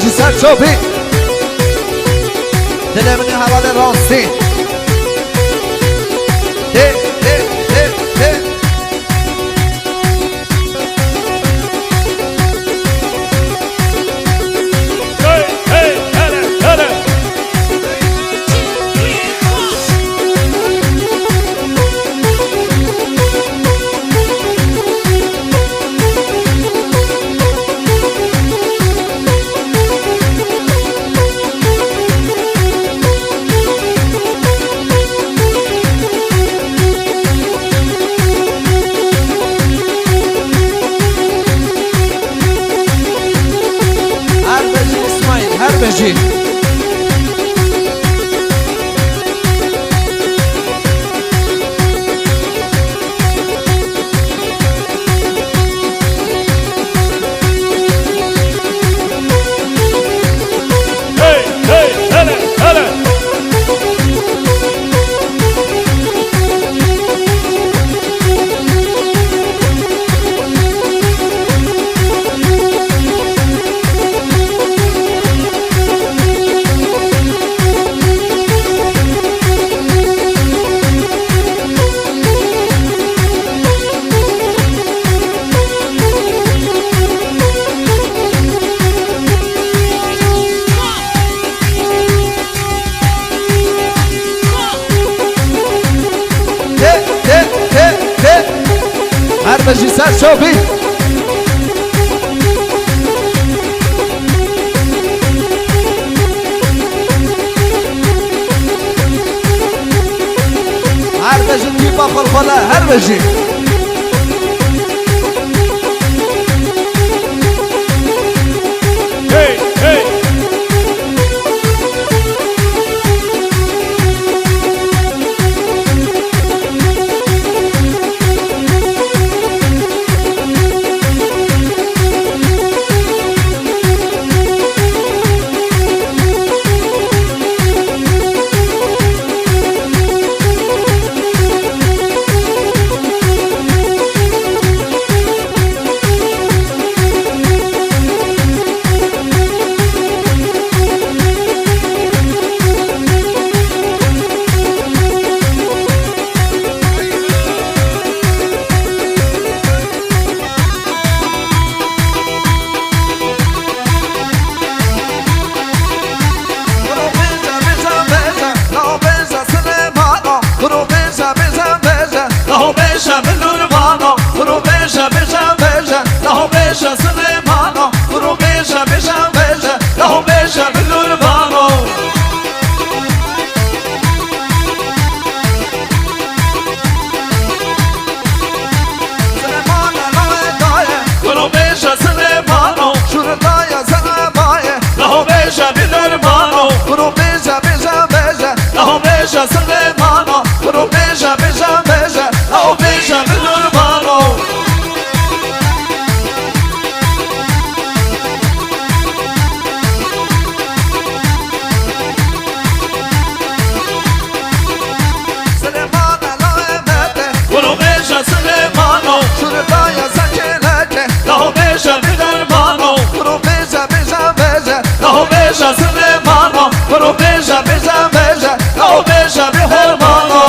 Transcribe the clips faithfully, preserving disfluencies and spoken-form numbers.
Ji ser çavê. Dilê min ê hevalê rastî. Tê, tê, tê, tê. Hey, hey, hele, hele. Her bejî Îsmaîl, her bejî. Hey, hey, hele, hele. Tê, tê, tê, tê. Her bejî ser çavê. Her bejî tîpa xurxole, her bejî. Hey, hey. Naho bêje, bêje, bêje, naho bêje, Silêmano. Kuro bêje, bêje, bêje, naho bêje, Silêmano. Kuro bêje, bêje, bêje, naho bêje, Bilûrbano. Silêmano, naho daye. Kuro bêje, Silêmano. Şûr daye, Silêmaye. Naho bêje, Bilûrbano. Kuro bêje, bêje, bêje, naho bêje, Silêmano. Kuro bêje, bêje, bêje, naho bêje, Bilûrbano. Silêmane navê me te. Kuro bêje Silêmano. Şûr daye zencêleke. Naho bêje Bilûrbano. Kuro bêje, bêje, bêje, naho bêje Silêmano. Kuro bêje, bêje, bêje, naho bêje Bihermano.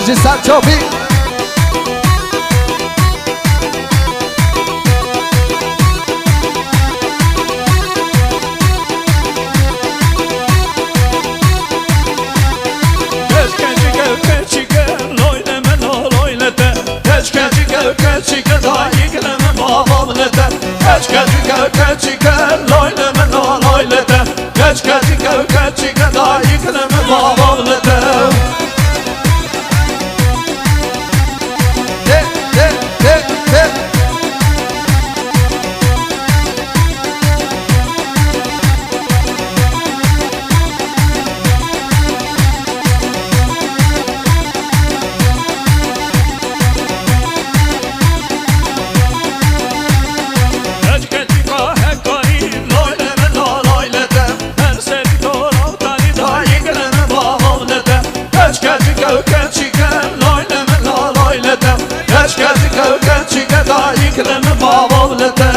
Ji ser çavî. Keçkecike, keçike, loyle me lo, loyle te. Keçkecike, keçike, dayik le me, babam le te. Keçkecike, keçike, loyle me lo, loyle te. Keçkecike, keçike, dayik le me, babam le te. Te, te, te, te. Keçkecika hekarî, loyle me lo, loyle te. Her serî to rawtanî, dayik le me, babam le te. Keçkecike, keçike, loyle me lo, loyle te. Keçkecike, keçike, dayik le me, babam le te.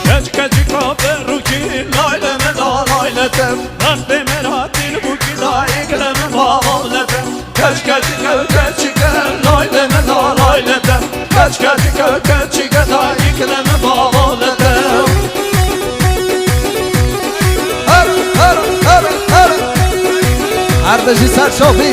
Keçkecika berûkî, loyle me lo, loyle te. Rastê me ra tîl bûkî, dayik le me, babam le te. Keçkecike, keçike, loyle me lo, loyle te. Keçkecike, keçike, dayik le me, babam le te. Her, her, her, her. Her de ji ser şafî.